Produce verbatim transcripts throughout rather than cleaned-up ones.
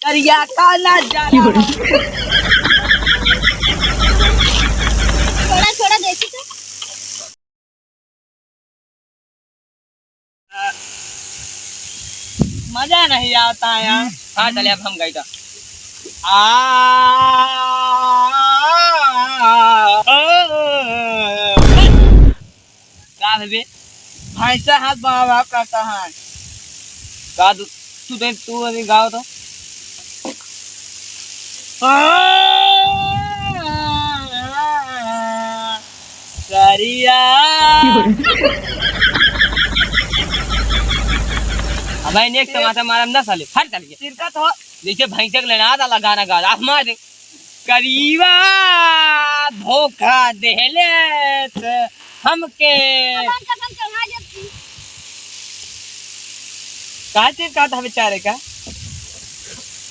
करिया का ना जाना। थोड़ा, थोड़ा देखी तो। मजा नहीं आता है यार। हाँ, चले, अब हम गए तो। आ, का बे? भैंसा हाथ बाबा करता है। का तू, तू तो, तू अभी गाओ तो। करिया। अब भाई, नेक तमाचा मारम ना साले, फट चल के। तिरका तो जैसे भैंसे के लेना आता, गाना गा, आप मार दे। करिया धोखा देले से हमके। अपन कसम चढ़ा जब की। का चीज का था बेचारे का?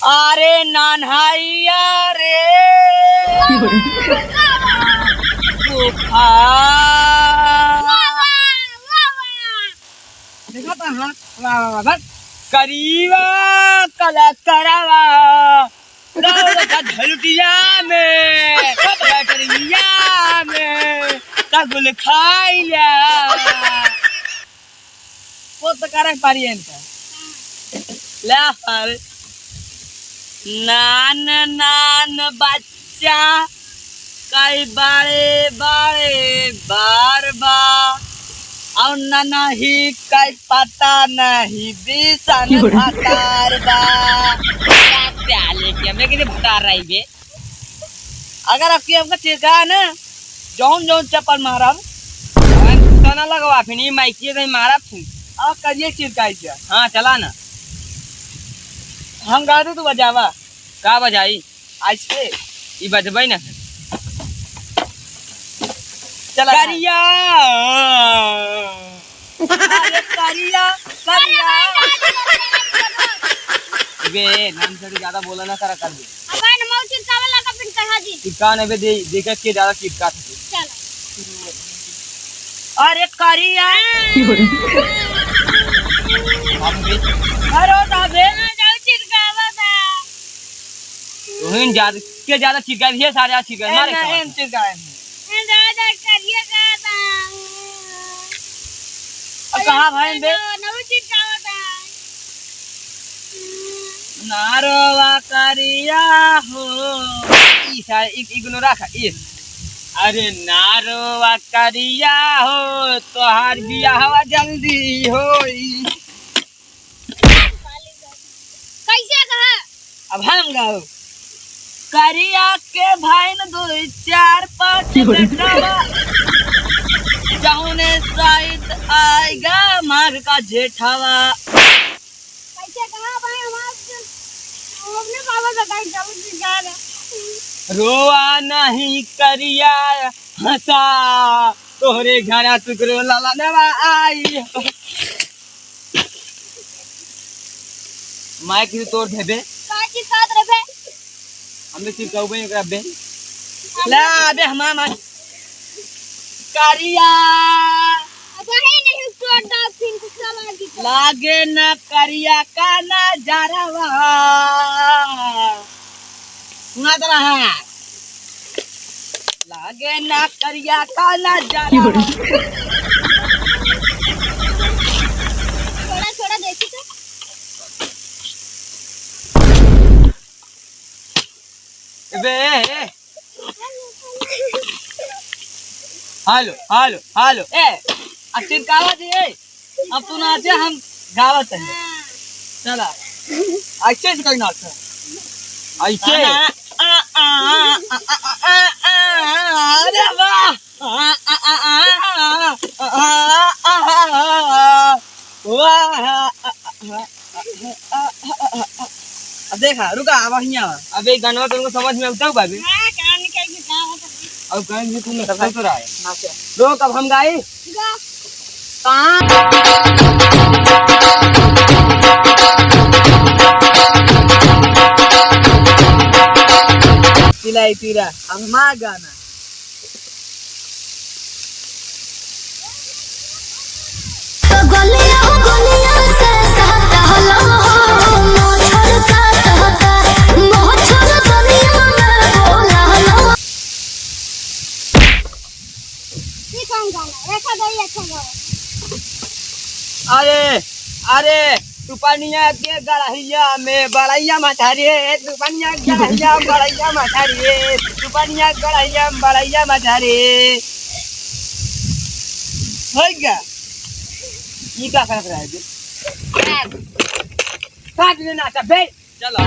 अरे नान्हैया रे। धोखा। वाह, वाह, वाह, वाह। देखा था, हाँ? वाह, वाह, वाह, बस। करिया कला करावा। रौद का झलुटिया में, गटरिया में, सगुल खाइला। वो तो करक पारी है इनका। ले आ सारे। नान नान बच्चा, कई बड़े बड़े बार बा। और ननही कई पता नहीं बीसन भतार बा। का प्याले के हमें किसी भतार रही बे? अगर आपकी हमका चिरकाए ना, जौन जौन चप्पल मारब। हम तना लगवा फिनी माइकिए कहीं मारब फिन। आ करिए चिरकाई जा। हाँ, चला ना। हम गा दे, तू बजावा। का बजाई? आज से। ई बजबै ना है। चला। करिया। अरे करिया, करिया। बे, नाम से ज्यादा बोला ना करा कर दे। अब ना मऊ चिरकावे लगा फिर कहा जी। चिरका नहीं बे, दे, देखा के ज्यादा चिरका था। चला। अरे करिया। हम बे। अरे दाबे। जाऊ चिरकावा था। तुहिन ज्यादा, के ज्यादा चिरका दिए, सारे आज चिरका ए, मारे नहीं, खावा। हम चिरका है। ए, दादा, करिया का था। अब कहाँ भाई बे? नौ, नौ चिरकावा था। नारवा करिया हो। ई सारे, इ-, इग्नोर रखा, ई। अरे नारवा करिया हो, तोहार बियाहवा जल्दी होई। कैसे कहा? अब हम गाओ। करिया के भाई न दो चार पाँच बेटवा, जौने साइत आएगा माघ का जेठवा। कैसे कहा भाई, हम आपसे, हम अपने बाबा से कहीं जल्दी जा रहे। रोआ नहीं करिया हंसा, तोहरे घरा टुकरो लाला नवा आई। माइक भी तोड़ देबे। का चिरकात रहे बे? हमने चिरकाउबे एकरा बे। हम ला बे हमार माइक। करिया। अब वही नहीं तोड़ दो, फिर दूसरा बार भी तोड़। लागे ना करिया का नजारवा। सुना तो रहा। लागे ना करिया का नजारवा। थोड़ा, थोड़ा देखी तो। बे, ए, ए। Hello, hello, hello. ए, आ चिरकावा जी, ए। अब तू नाचे, हम गावत है। चला। ऐसे से कहीं नाच। ऐसे। अरे वाह। वाह। अब देखा, रुका, अब हियाँ आवा। अब एक गाना तुमको समझ में उतरू बाबे? हाँ, कहाँ निकल के गावत है? अब कहीं भी तुम नाचो तो रहा है। नाचो। रोक, अब हम गाई। गा। सिलाई तीरा, अब हमार गाना। तो गलिया, गलिया से सहता हलो, मच्छर काटता। अरे, अरे, तू पनिया के गड़हिया में बड़ैया मछरी, तू पनिया के गड़हिया में बड़ैया मछरी, तू पनिया के गड़हिया में बड़ैया मछरी। होइ गया। ई का करत रहे बे? काट, काट लेना था बे। चलो।